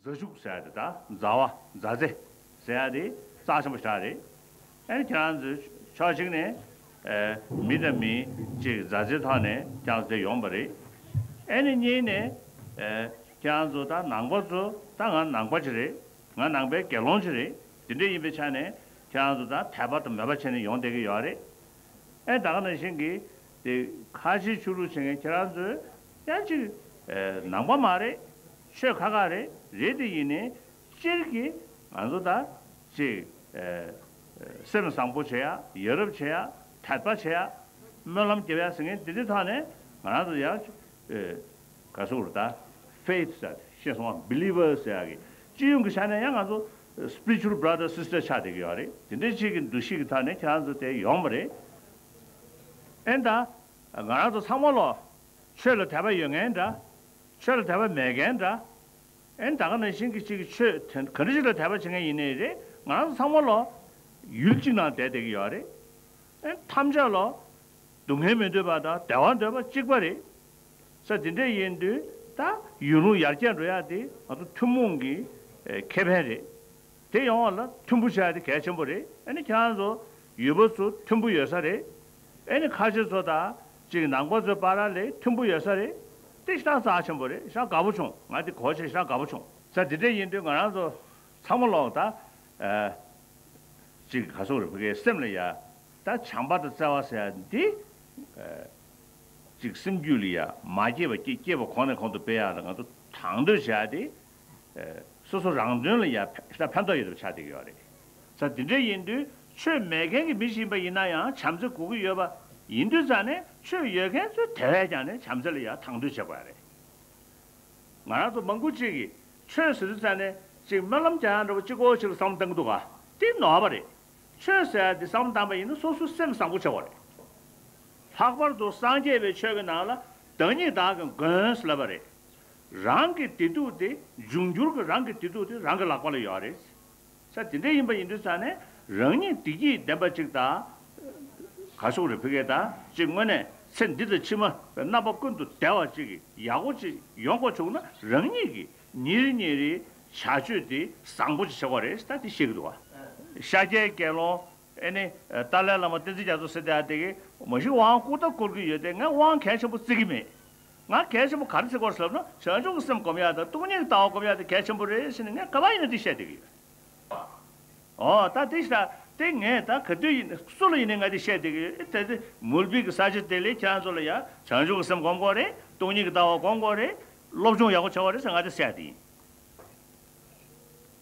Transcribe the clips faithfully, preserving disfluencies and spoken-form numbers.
མཛའ་གཅུགས་ཟེར་ཡ་དེ་དང་མཛའ་བ་མཛའ་བརྩེ་ཟེར་ཡ་དེ་རྩ་ཆེན་པོ་ཞིག་རེད། ཨ་ནི་ཁྱེད་རང་ཚོས་ཕྱོགས་གཅིག་ནས་ཨེ་མི་དང་མི་གཅིག་མཛའ་བརྩེའི་ཐོག་ནས་ཁྱེད་རང་ཚོ་དེ་ཡོང་པ་རེད། ཨ་ནི་གཉིས་ནས་ཨེ་ཁྱེད་རང་ཚོ་ད་ནང་པ་ཚོ་ད་ང་ནང་པ་ཅིག་རེད། ང་ནང་པའི་དགེ་སློང་ཅིག་རེད། དེ་འདྲ་ཡིན་པའི་ཆ་ནས་ཁྱེད་རང་ཚོ་ད་དད་པ་དང་མོས་པ་བྱས་ནས་ཡོང་བསྡད་ཀྱི་ཡོད་རེད། ཨེ་ད་ག་ནང་བཞིན་གྱི་དེ་ཁ་ཆེ་ཆོས་ལུགས་བྱེད་མཁན་ཁྱེད་རང་ཚོས་ཡང་ཅིག་ཨེ་ནང་པ་མ་རེད། ཆོས་ཁག་ཁག་རེད། རེད་དེ་ཡིན་ནའི་སྤྱིར་གྱི་ང་ཚོ་ད་ཅིག་ཨེ་སེམས་བཟང་པོ་བྱེད་ཡ། ཡ་རབས་བྱེད་ཡ། དད་པ་བྱེད་ཡ། སྨོན་ལམ་རྒྱབ་ཡ་ཟེར་མཁན་དེ་འདྲའི་ཐོག་ནས་ང་རང་ཚོ་ཡང་ཨེ་ག་ཟེར་དགོས་རེད། ད་faith ཟེར་ཤེས་སོང་བ། believers ཟེར་ཡ་གི་སྤྱི་ཡོངས་ཀྱི་ཆ་ནས་ཡང་ང་ཚོ་spiritual brother sister ཆགས་བསྡད་ཀྱི་ཡོད་རེད། དེ་འདྲའི་ཅིག་གི་འདུ་ཤེས་ཀྱི་ཐོག་ནས་ཁྱེད་རང་ཚོ་དེ་ཡོང་བ་རེད། ཨེ་ད་ང་རང་ཚོ་ཚང་མ་ལོ་ཆོས་ལ་དད་པ་ཡོད་མཁན་འདྲ། ཆོས་ལ་དད་པ་མེད་མཁན་འདྲ། ཨེ་ད་ག་ནང་བཞིན་གྱི་ཅིག་གི་ཆོས་དེ་ག་འདྲ་ཞིག་ལ་དད་པ་བྱེད་མཁན་ཡིན་ནའི་རེད། ང་རང་ཚོ་ཚང་མ་ལོ་ཡུལ་གཅིག་ནང་བསྡད་བསྡད་ཀྱི་ཡོད་རེད། ཨེ་ཐམས་ཅད་ལོ་སྡུག་བསྔལ་མི་འདོད་པ་དང་བདེ་བ་འདོད་པ་གཅིག་པ་རེད། ས་དེ་འདྲ་ཡིན་དུས་ད་ཡུལ་ལུང་ཡར་རྒྱས་འགྲོ་ཡ་དེ་ང་ཚོ་ཐུན་མོང་གི་ཨེ་ཁེ་ཕན་རེད། དེ་ཡོང་བ་ལ་མཐུན་པོ་བྱ་ཡ་དེ་གལ་ཆེན་པོ་རེད། ཨ་ནི་ཁྱེད་རང་ཚོ་ཡུལ་པ་ཚོ་མཐུན་པོ་ཡོད་ས་རེད། ཨ་ནི་ཁ་ཆེ་ཚོ་དང་གཅིག་ནང་པ་ཚོའི་བར་ལ་མཐུན་པོ་ཡོད་ས་རེད། དེ་ཞེ་དྲག་རྩ་ཆེན་པོ་རེད། ཞེ་དྲག་དགའ་པོ་བྱུང་། ང་དེ་གོ་ཆེ་ཞེ་དྲག་དགའ་པོ་བྱུང་། ས་དེ་འདྲ་ཡིན་དུས་ང་རང་ཚོ་ཚང་མ་ལོག་ད་ཨ་གཅིག་ག་སོག་རེད། ཕ་གིའི་སེམས་ལ་ཡ་ད་བྱམས་པ་དང་བརྩེ་བ་ཟེར་ཡ་འདི་ཨ་གཅིག་སེམས་རྒྱུད་ལ་ཡ་མ་སྐྱེས་པ་སྐྱེ་སྐྱེས་པ་གོང་ནས་གོང་དུ་སྤེལ་ཡ་ལ་ང་ཚོ་དང་དོད་བྱ་ཡ་དེ། སོ་སོ་རང་དོན་ལ་ཡང་ཕན་ཕན་ཐོགས་ཡོད་པ་ཆགས་བསྡད་ཀྱི་ཡོད་རེད། ས་དེ་འདྲ་ཡིན་དུས་ཆོས་མེད་མཁན་གྱི་མི་ཞིག་ཡིན་པ་ཡིན་ན་ཡང་བྱམས་བརྩེ་དགོས་ཀྱི་ཡོད་པ་ཡིན་དུས་ཙང་ནས་ཆོས་ཡོད་མཁན་ཚོས་དེ་བས་ཀྱང་ནས་བྱམས་བརྩེ་ལ་ཡང་དང་དོད་བྱེད་དགོས་ཡ་རེད། ང་རང་ཚོ་མང་པོ་ཅིག་གིས་ཆོས་ཟེར་དུས་ཙང་ནས་ཅིག་སྨོན་ལམ་རྒྱག་ཡ་འདྲ་པོ་གཅིག་པོ་ཞིག་ལ་བསམ་བློ་བཏང་གི་འདུག་ག་དེ་ནོར་བ་རེད། ཆོས་ཟེར་ཡ་དེ་བསམ་བློ་བཏང་པ་ཡིན་ན་སོ་སོའི་སེམས་བཟང་པོ་བྱེད་དགོས་རེད། ལྷག་པར་དུ་སངས་རྒྱས་པའི་ཆོས་ཀྱི་ནང་ལ་བདག་ཉིད་བདག་གི་མགོན་ཟེར་ལབ་པ་རེད། རང་གི་བདེ་སྡུག་དེ་འབྱུང་འགྱུར་གྱི་རང་གི་བདེ་སྡུག་དེ་རང་གི་ལག་པ་ལ་ཡོད་རེད། ས་དེ་འདྲ་ཡིན་པ་ཡིན་དུས་ཙང་ནས་རང་ཉིད་བདེ་སྐྱིད་ལྡན་པ་ཅིག་དང་། ག་སོག་རེ་ཕི་གེ་དང་ཅིག་དངོས་གནས་ཚེ་འདི་དང་ཕྱི་མ་རྣམ་པ་ཀུན་ཏུ་བདེ་བ་ཅིག་ཡག་པོ་ཅིག་ཡོང་དགོས་བྱུང་ན་རང་ཉིད་ཀྱིས་ཉིན་རེ་ཉིན་རེ་བྱ་སྤྱོད་དེ་བཟང་པོ་ཅིག་བྱེད་དགོས་རེད། ད་དེ་ཤེས་ཀྱི་འདུག་བ། ཤཱཀྱའི་དགེ་སློང་ཨེ་ནི་ཏཱ་ལའི་བླ་མ་བསྟན་འཛིན་རྒྱ་མཚོ་ཟེར་དེ་ཨ་དེ་གི་མ་གཞི་དབང་བསྐུར་ད་བསྐུར་གྱི་ཡོད་དེ། ངས་དབང་གལ་ཆེན་པོ་བརྩི་གི་མེད། ང་གལ་ཆེན་པོ་ག་རེ་བརྩི་དགོས་ཟེར་ན་བྱང་ཆུབ་ཀྱི་སེམས་སྒོམ་ཡག་དང་སྟོང་ཉིད་ཀྱི་ལྟ་བ་སྒོམ་ཡག་དེ་གལ་ཆེན་པོ་རེད་ཟེར་ནས་ངས་ག་པར་ཡིན་ན་དེ་བཤད་བསྡད་ཀྱི་ཡོད། ཨོ་ད་དེ་ཤ་དེ་ངས་ད་ག་དུས་ཡིན་སུ་ལ་ཡིན་ནའི་ང་དེ་བཤད་བསྡད་ཀྱི་ཡོད། དེ་དེ་མུལ་པིག་གི་ས་ཆ་དེ་ལས་ཁྱེད་རང་ཚོ་ལ་ཡ་བྱང་ཆུབ་ཀྱི་སེམས་སྒོམ་དགོས་རེད། སྟོང་ཉིད་ཀྱི་ལྟ་བ་སྒོམ་དགོས་རེད། སློབ་སྦྱོང་ཡག་པོ་བྱེད་དགོས་རེད་ཟེར་ང་དེ་བཤད་བསྡད་ཡིན།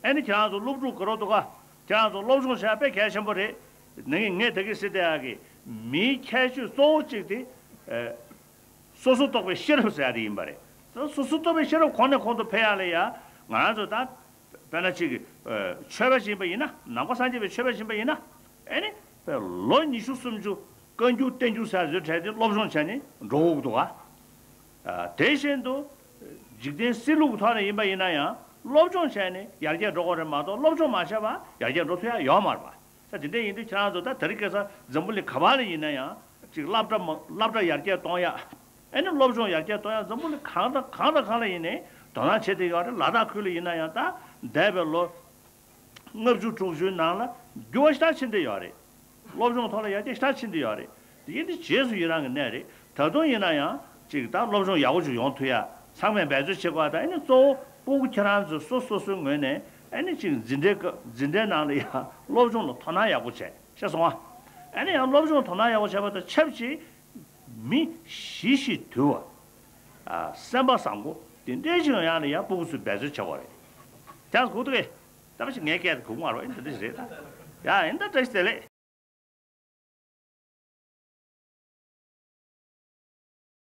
ཨེ་ནི་ཁྱེད་རང་ཚོ་སློབ་ཕྲུག་ག་རོ་འདུག་ག་ཁྱེད་རང་ཚོ་སློབ་སྦྱོང་བྱས་དཔེ་གལ་ཆེན་པོ་རེད། ནི་ངས་ད་གི་སྲིད་དེ་ཡག་གི་མིའི་ཁྱད་ཆོས་གཙོ་བོ་གཅིག་དེ་ཨེ་སོ་སོ་རྟོགས་པའི་ཤེས་རབ་ཟེར་ཡ་དེ་ཡིན་པ་རེད། ད་སོ་སོ་རྟོགས་པའི་ཤེས་རབ་གོང་ནས་གོང་དུ་འཕེལ་ཡག་ལ་ཡ་ང་རང་ཚོ་ད་དཔེར་ན་གཅིག་གི་ཨེ་ཆོས་པ་ཞིག་ཡིན་པ་ཡིན་ན། ནང་པ་སངས་རྒྱས་པའི་ཆོས་པ་ཞིག་ཡིན་པ་ཡིན་ན་ཨེ་ནི་ལོ་ཉི་ཤུ་སུམ་ཅུ་བཀའ་འགྱུར་བསྟན་འགྱུར་ཟེར་བཟོས་བྲལ་ཏེ་སློབ་སྦྱོང་བྱས་ནས་འགྲོ་དགོས་འདུག་ག་ཨ་དེ་བཞིན་དུ་འཇིག་རྟེན་སྲིད་ལུགས་ཐོག་ནས་ཡིན་པ་ཡིན་ན་ཡང་སློབ་སྦྱོང་བྱས་ནས་ཡར་རྒྱས་འགྲོ་དགོས་རེད་མ་གཏོགས་སློབ་སྦྱོང་མ་བྱས་པར་ཡར་རྒྱས་འགྲོ་ཐུབ་ཡ་ཡོད་མ་རེད་པ། ས་དེ་འདྲ་ཡིན་དུས་ཁྱེད་རང་ཚོ་ད་དེ་རིང་ཁ་སང་འཛམ་བུ་གླིང་ག་པ་ལ་ཡིན་ན་ཡང་ཅིག་སློབ་གྲྭ་མ་སློབ་གྲྭ་ཡར་རྒྱས་གཏོང་ཡ། ཨེ་ནི་སློབ་སྦྱོང་ཡར་རྒྱས་གཏོང་ཡ་འཛམ་བུ་གླིང་གང་དང་གང་དང་གང་ལ་ཡིན་ནའི་དོ་སྣང་བྱེད་བསྡད་ཡོད་རེད། ལ་དྭགས་ཁུལ་ལ་ཡིན་ན་ཡང་ད་འདས་པའི་ལོ་ལྔ་བཅུ་དྲུག་ཅུའི་ནང་ལ་འགྱུར་བ་ཞེ་དྲག་ཕྱིན་བསྡད་ཡོད་རེད། སློབ་སྦྱོང་ཐོག་ལ་ཡར་རྒྱས་ཞེ་དྲག་ཕྱིན་བསྡད་ཡོད་རེད། དེ་ཡིན་དུས་རྗེས་སུ་ཡི་རང་གི་གནས་རེད། ད་དུང་ཡིན་ན་ཡང་ཅིག་ད་སློབ་སྦྱོང་ཡག་པོ་ཅིག་ཡོང་ཐུབ་ཡ་ཚང་མས་འབད་རྩོལ་བྱེད་དགོས་པ་དང་། ཨེ་ནི་གཙོ་བོ་སྤུ་གུ་ཁྱེད་རང་ཚོས་སོ་སོ་སོའི་ངོས་ནས་ཨེ་ནི་ཅིག་འཛིན་གྲྭའི་སྐབས་འཛིན་གྲྭའི་ནང་ལ་ཡང་སློབ་སྦྱོང་ལ་དོ་སྣང་ཡག་པོ་བྱས། ཤེས་སོང་ང་། ཨེ་ནི་ཡང་སློབ་སྦྱོང་དོ་སྣང་ཡག་པོ་བྱས་པ་དང་ཆབས་ཅིག་མི་ཞི་ཞིང་དུལ་བ། ཨ་སེམས་པ་བཟང་པོ་དེ་འདྲའི་ཞིག་ཡོང་ཡག་ལ་ཡང་སྤུ་གུ་ཚོས་འབད་རྩོལ་བྱེད་དགོས་རེད། ཅང་གུག་ཏུ་གེ་ད་པ་ཞིག་ངའི་སྐད་དུ་གུག་མ་རོ། ཨེ་འདི་འདྲ་ཞིག་རེད་ད། ཡ་ཨེ་འདི་འདྲ་ཞིག་དེ་ལས་